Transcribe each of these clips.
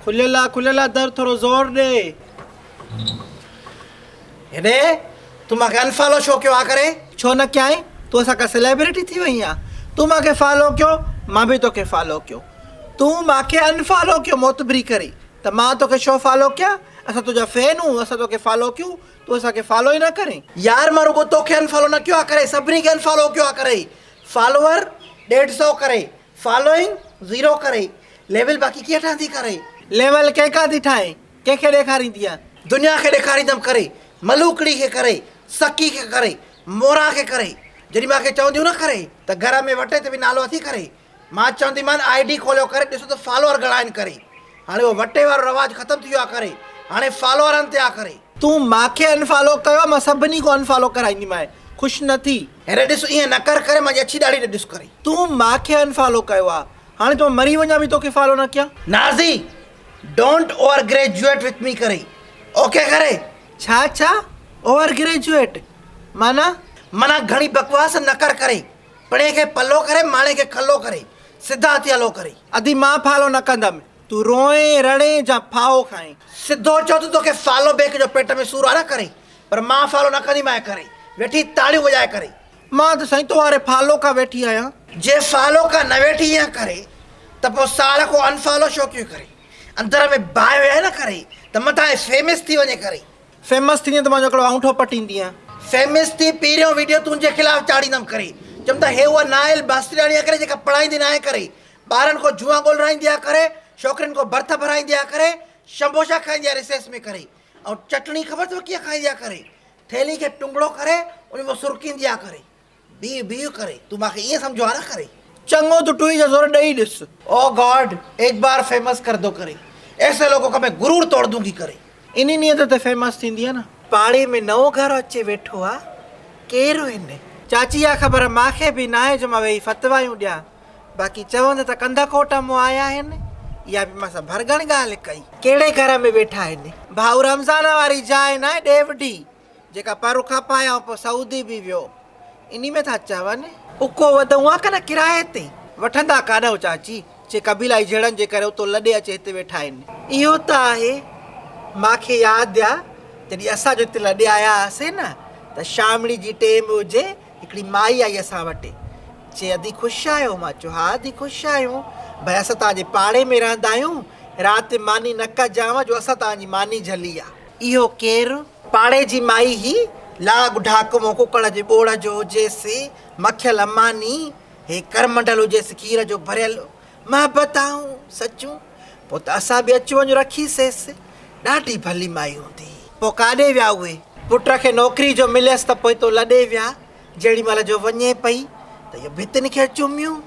کليل آ کليل آ در ٿورو زور ڏي. هيڏي تون مان کي انفالو ڇو ڪيو آ ڪري؟ ڇو نه ڪيائين تون اسان کان سيليبرٽي ٿي وئين آ تون مان کي فالو ڪيو مان به توکي فالو ڪيو تون مان کي انفالو ڪيو معتبري ڪري ته مان توکي ڇو فالو ڪيان اسان تنهنجا فين هون اسان توکي فالو ڪيون تون اسان کي فالو ئي نه ڪرين. يار مان رڳو توکي انفالو نه ڪيو آ ڪري سڀني کي انفالو ڪيو آ ڪري فالوور ڏيڍ سئو ڪري فالوئنگ زيرو ڪري ليول باقي ڪيئن ٺهندي ڪري. ليول ڪنهن کان ٿي ٺاهين ڪنهن کي ڏيکاريندينء. دنيا کي ڏيکاريندم ڪري ملوڪڙي کي ڪري سڪي کي ڪري موران کي ڪري جڏهن مان کي چونديون نه ڪري ته گهر ۾ وٽي تي به نالو اٿي ڪري مان چونديمان I D کوليو ڪري ڏسو ته فالوور گهڻا آهن ڪري هاڻي اهو وٽي وارو رواج ختم ٿي ويو آ ڪري هاڻي فالوورن تي آ ڪري. تون مان کي انفالو ڪيو آ مان سڀني کان انفالو ڪرائينديمانء خوش نه ٿي. هيڏي ڏس ائين نه ڪر ڪري مان جي اڇي ڏاڙهي ڏي ڏس ڪري. تون مان کي انفالو ڪيو آ هاڻي ته مان مري وڃان به توکي فالو نه ڪيان. Nazi don't over graduate with me ڪري اوڪي ڪري. ڇا ڇا اوور گريجوئيٽ معنيٰ؟ معنيٰ گهڻي بڪواس نه ڪر ڪري. پڻهين کي پلو ڪري، ماڻهين کي کلو ڪري، سڌا ٿي هلو ڪري. ادي مان فالو نه ڪندم، تون روئين رڙين جا ڦاهو کائين. سڌو چئو ته توکي فالو بيڪ جو پيٽ ۾ سور آ نه ڪري، پر مان فالو نه ڪنديمانء ڪري، ويٺي تاڙيون وڄائي ڪري. مان ته سائين تو واري فالو کان ويٺي آهيان. جي فالو کان نه ويٺي آهيان ڪري ته پوء سال کان ان فالو ڇو ڪيو ڪري. اندر ۾ باهه هيا نه ڪري ته متان هي فيمس ٿي وڃي ڪري. فيمس ٿيندين ته مانجو هڪڙو آڱوٺو پٽيندينء. فيمس ٿي پهريون ويڊيو تنهنجي خلاف چاڙهيندم ڪري چيم ته هي اها نااهل ماسترياڻي آ ڪري جيڪا پڙهائيندي ناهي ڪري ٻارن کان جوئا ڳولرائيندي آ ڪري ڇوڪرين کان برٿ ڀرائيندي آ ڪري شمبوشا کائيندي آ رسيس ۾ ڪري ۽ چٽڻي خبر اٿو ڪيئن کائيندي آ ڪري ٿيلهي کي ٽنگڙو ڪري ان ۾ سرڪيندي آ ڪري. بيهه بيهه ڪري تون مان کي ائين سمجهيو آ نه ڪري. چڱو تون ٽوئي جو زور ڏئي ڏس. او گاڊ ايڪ بار فيمس ڪر دو ڪري ايسي لوگو ڪا مين غرور توڙ دون گي ڪري. انهي نيت تي فيمس ٿيندينء نه. پاڙي ۾ نئون گهر اچي ويٺو آ ڪير هن. چاچي اها خبر مان کي به ناهي جو مان ويهي فتوايون ڏيان باقي چون ته ڪنڌڪوٽ مون آيا آهن اها به مان سان ڀرڳڻ ڳالهه ڪئي. ڪهڙي گهر ۾ ويٺا آهن. ڀائو رمضان واري جاء ناهي ڏيوڍي. جيڪا پر کپائي ۽ پوء سعودي به ويو. انهي ۾ ٿا چون. اڪو وڌئون ها ڪنه ڪرائي تي. وٺندا ڪاڏهون چاچي، چي قبيلائي جهيڙن جي ڪري اتو لڏي اچي هتي ويٺا آهن. اهو ته آهي. مان کي ياد آ جڏهن اسان جو هتي لڏي آيا هئاسين نه ته شامڙي جي ٽيم هجي هڪڙي مائي آئي اسان وٽ. چي ادي خوش آهيو؟ مان چيو ها ادي خوش آهيون. ڀئي اسان توهان جي پاڙي ۾ رهندا آهيون. رات ماني نه ڪجانء جو اسان توهان جي ماني جهلي آ. اهو ڪير؟ پاڙي جي مائي هي، لاڳ ڍاڪمو ڪڪڙ جي ٻوڙ جو هجيس، مکيل ماني، هي ڪرمنڊل هجيس کير جو ڀريل، محبت آئون، سچون، پوء ته اسان به اچ وڃ رکيسيس، ڏاڍي ڀلي مائي هوندي هئي. پوء ڪاڏي ويا اهي؟ پٽ کي نوڪري جو مليس ته پوء تو لڏي ويا، جهڙي مهل جو وڃي پئي ته اهو ڀتين کي چميون،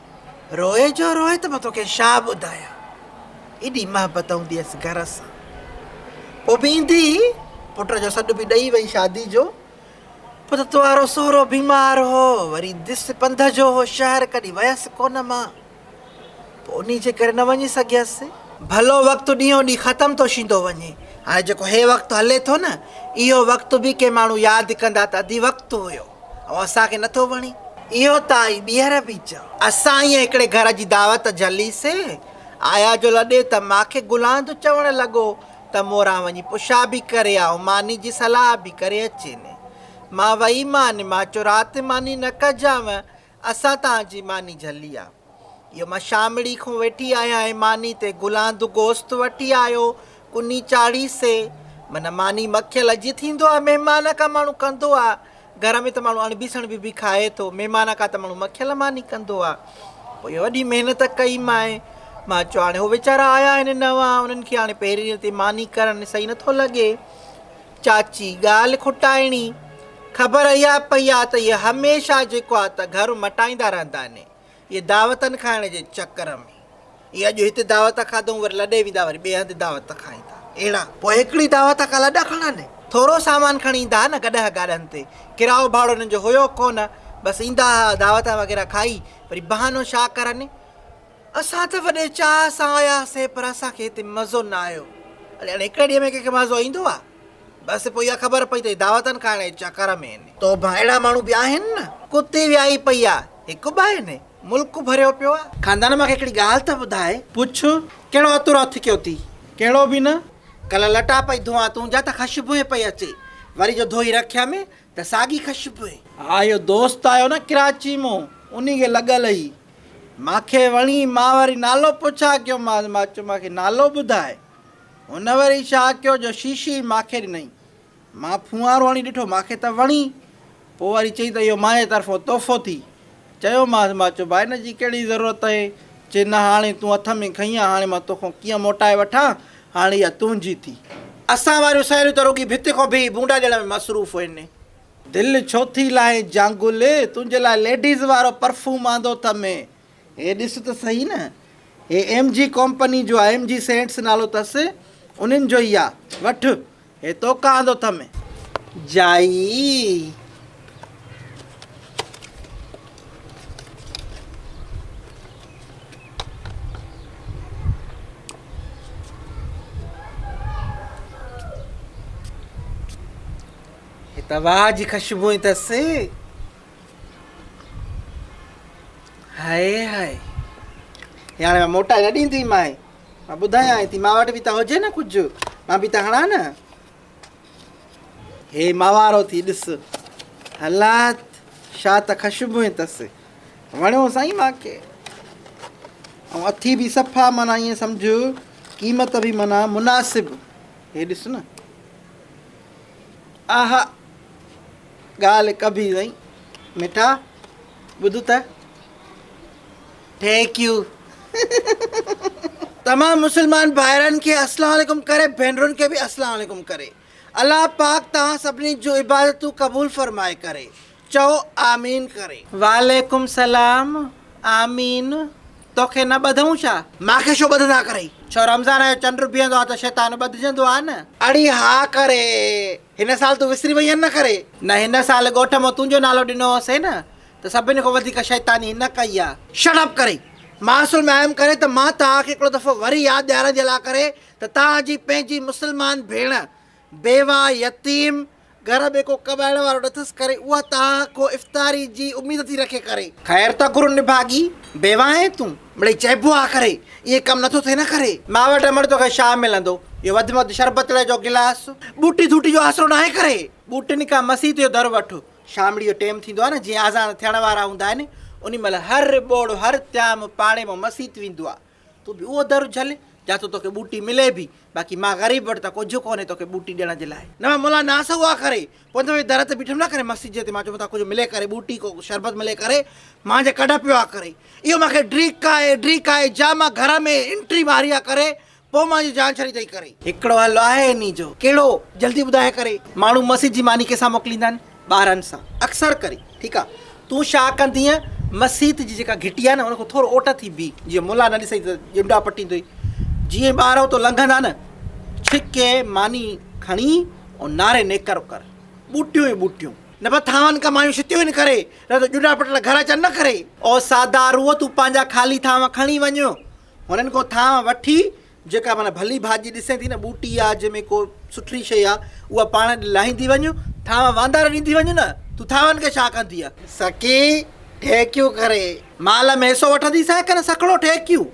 روئي جو روئي ته مان توکي ڇا ٻڌايان. ايڏي محبت هوندي هيس گهر سان. پوء به ايندي هئي، پٽ جو سڏ به ڏئي وئي شادي جو. پوء ته توهارو سهرو بيمار هو، وري دس پنڌ جو هو شهر ڪڏهن ويس ڪونه مان. پوء انهي جي ڪري نه وڃي سگهيس. ڀلو وقت ڏينهون ڏينهن ختم ٿو شيندو وڃي. هاڻي جيڪو هي وقت هلي ٿو نه، اهو وقت به ڪي ماڻهو ياد ڪندا ته ادي وقت هيو ۽ اسان کي نٿو وڻي. اهو ته آئي ٻيهر به چئو. اسان ائين هڪڙي گهر جي دعوت جهلي سي، آيا جو لڏي ته ماکي گلاند چوڻ لڳو ته موران وڃي پڇا به ڪري آ ۽ ماني جي صلاح به ڪري اچين. مان وئي مان، مان چيو رات ماني نه ڪجانء، اسان توهان جي ماني جهلي آ. اهو مان شامڙي کان ويٺي آهيان ۽ ماني تي گلاند گوشت وٺي آيو، ڪني چاڙهي سي. من ماني مکيل جي ٿيندو آ، مهمان کان ماڻهو ڪندو آ. گهر ۾ ته ماڻهو اڻڀي سڻڀي به کائي ٿو، مهمان کان ته ماڻهو مکيل ماني ڪندو آ. پوء اهو وڏي محنت ڪئي مانء. مان چيو هاڻي هو ويچارا آيا آهن نوان، انهن کي هاڻي پهرين ڏينهن تي ماني ڪرڻ صحيح نٿو لڳي. چاچي ڳالهه کٽائڻي. خبر اها پئي آ ته اهي هميشه جيڪو آ ته گهر مٽائيندا رهندا آهن. اهي دعوتن کائڻ جي چڪر ۾. اهي اڄ هتي دعوت کاڌئون وري لڏي ويندا وري ٻئي هنڌ دعوت کائيندا. اهڙا. پوء هڪڙي دعوت کان لڏا کڻن. ٿورو سامان کڻي ايندا ها نه گڏهه گاڏن تي. ڪرايو ڀاڙو انهن جو هيو ڪونه. بس ايندا ها دعوت وغيره کائي وري بهانو ڇا ڪرن. اسان ته وڏي چاهه سان آياسين پر اسان کي هتي مزو نه آيو. اڙي هاڻي هڪڙي ڏينهن ۾ ڪنهن کي مزو ايندو آ؟ بس پوء اها خبر پئي ته هي دعوتن کائڻ جي چڪر ۾ آهن. توبه اهڙا ماڻهو به آهن نه. ڪتي ويائي پئي آ. هڪ ٻه آهن. ملڪ ڀريو پيو آ. خاندان مان کي هڪڙي ڳالهه ته ٻڌاء. پڇ. ڪهڙو اتر اٿ ڪيو ٿي؟ ڪهڙو به نه. ڪلهه لٽا پئي ڌوئان تنهنجا ته خشبوء پئي اچي، وري جو ڌوئي رکيم ته ساڳي خشبوء. ها اهو دوست آيو نه ڪراچي مون، انهي کي لڳل هئي. مانکي وڻي، مان وري نالو پڇا ڪيومانس، مان چيو مانکي نالو ٻڌاء. هن وري ڇا ڪيو جو شيشي مانکي ڏنائين. مان ڦوهارو هڻي ڏٺو، مانکي ته وڻي. پوء وري چئي ته اهو مانجي طرفون تحفو ٿي. چيومانس، مان چيو ڀاء ان جي ڪهڙي ضرورت اهي؟ چي نه هاڻي تون هٿ ۾ کنئي آ، هاڻي مان توکان ڪيئن موٽائي وٺان، هاڻي اها تنهنجي ٿي. اسان واريون سهيليون ته رڳي ڀت کان بيهي بونڊا ڏيڻ ۾ مصروف هين. دل ڇو ٿي لاهين جانگل، تنهنجي لاء ليڊيز وارو پرفيوم آندو اٿم. هي ڏس ته سهي نه، هي ايم جي ڪمپني جو آ، ايم جي سينٽس نالو اٿس، انهن جو ئي آ، وٺ. هي توکان آندو اٿم. جائي. هي ته واهه جي خشبو اٿس. High high. هي هاڻي مان موٽائي نه ڏينديمانء. مان ٻڌايانء ٿي، مان وٽ به ته هجي نه ڪجهه، مان به ته هڻان نه. هي ماوارو ٿي ڏس، حالات شا ته خشبو اٿس. وڻيو سائين مان کي. ۽ اٿي به صفا معنيٰ ائين سمجهه قيمت به معنيٰ مناسب. هي ڏس نه. آها ڳالهه ڪبي سائين. مٺا ٻڌ ته. Thank you. تمام مسلمان ڀائرن کي اسلام عليڪم ڪري ڀينرن کي به اسلام عليڪم ڪري الله پاڪ توهان سڀني جون عبادتون قبول فرمائي ڪري چئو آمين ڪري. وعليڪم سلام آمين توکي نه ٻڌئون ڇا. مان کي ڇو ٻڌندا ڪري. ڇو رمضان جو چنڊ بيهندو آ ته شيطان ٻڌجندو آ نه. اڙي ها ڪري هن سال تون وسري وئين نه ڪري. نه هن سال ڳوٺ مان تنهنجو نالو ڏنو هوسين نه ته سڀني کان وڌيڪ شيطاني هن ڪئي آ. شٽ اپ ڪري. مان اصل ۾ آيم ڪري ته مان توهان کي هڪڙو دفعو وري ياد ڏيارڻ جي لاء ڪري ته توهان جي پنهنجي مسلمان ڀيڻ بيوه يتيم گهر ۾ ڪو ڪمائڻ وارو نٿس ڪري اها توهان کان افطاري جي اميد ٿي رکي ڪري. خير ته گهر نڀاڳي بيوه آهين تون. مڙئي چئبو آ ڪري ائين ڪم نٿو ٿئي نه ڪري. مان وٽ امڙ توکي ڇا ملندو اهو وڌ ۾ وڌ شربتڙي جو گلاس. ٻوٽي ڌوٽي جو آسرو ناهي ڪري. ٻوٽن کان مسيت جو در وٺ. شامڙي جو ٽيم ٿيندو آهي نه جيئن آذان ٿيڻ وارا هوندا آهن انهي مهل هر ٻوڙ هر تيام پاڙي مان مسيت ويندو آهي تون به اهو در جهل جاتو توکي ٻوٽي ملي به باقي مان غريب وٽ ته ڪجهه ڪونهي توکي ٻوٽي ڏيڻ جي لاء. نه مان ملا ناس اها ڪري پوء ته در تي بيٺم نه ڪري مسجد جي تي مان چيو متان ڪجهه ملي ڪري ٻوٽي ڪو شربت ملي ڪري مان جي ڪڍ پيو آ ڪري اهو مان کي ڊريڪ آهي ڊريڪ آهي جا مان گهر ۾ انٽري ماري آ ڪري پوء مان جي جان ڇڏي اٿئي ڪري. هڪڙو حل آهي انهي جو. ڪهڙو؟ جلدي ٻڌاء ڪري. ماڻهو مسجد جي ماني ڪنهن سان موڪليندا آهن؟ ٻارن سان. اڪثر ڪري. ٺيڪ آ. تون ڇا ڪندينء؟ مسيت جي جيڪا گهٽي آهي نه ان کان ٿورو اوٽ ٿي بيهه. جيئن ملا نه ڏسئي ته ڄنڊا پٽيندوئي. جيئن ٻار اتو لنگهندا نه، ڇڪي ماني کڻي ۽ ناري نيڪر ڪر. ٻوٽيون ئي ٻوٽيون. نه پر ٿانون ڪم آيون ڇتيون هن ڪري، نه ته ڄنڊا پٽل گهر اچن نه ڪري. او سادا روح تون پنهنجا خالي ٿانو کڻي وڃ. هنن کان ٿانء وٺي جيڪا معنيٰ ڀلي ڀاڄي ڏسين ٿي نه ٻوٽي آ جنهن ۾ ڪو سٺي شيء آ اها پاڻ ڏي لاهيندي وڃ، ٿانء واندا نه ڏيندي وڃ نه، تون ٿانون کي ڇا ڪندينء؟ سڪي ٺيڪيون ڪري. مال ۾ حصو وٺنديسانء ڪنه سکڻو ٺيڪيون.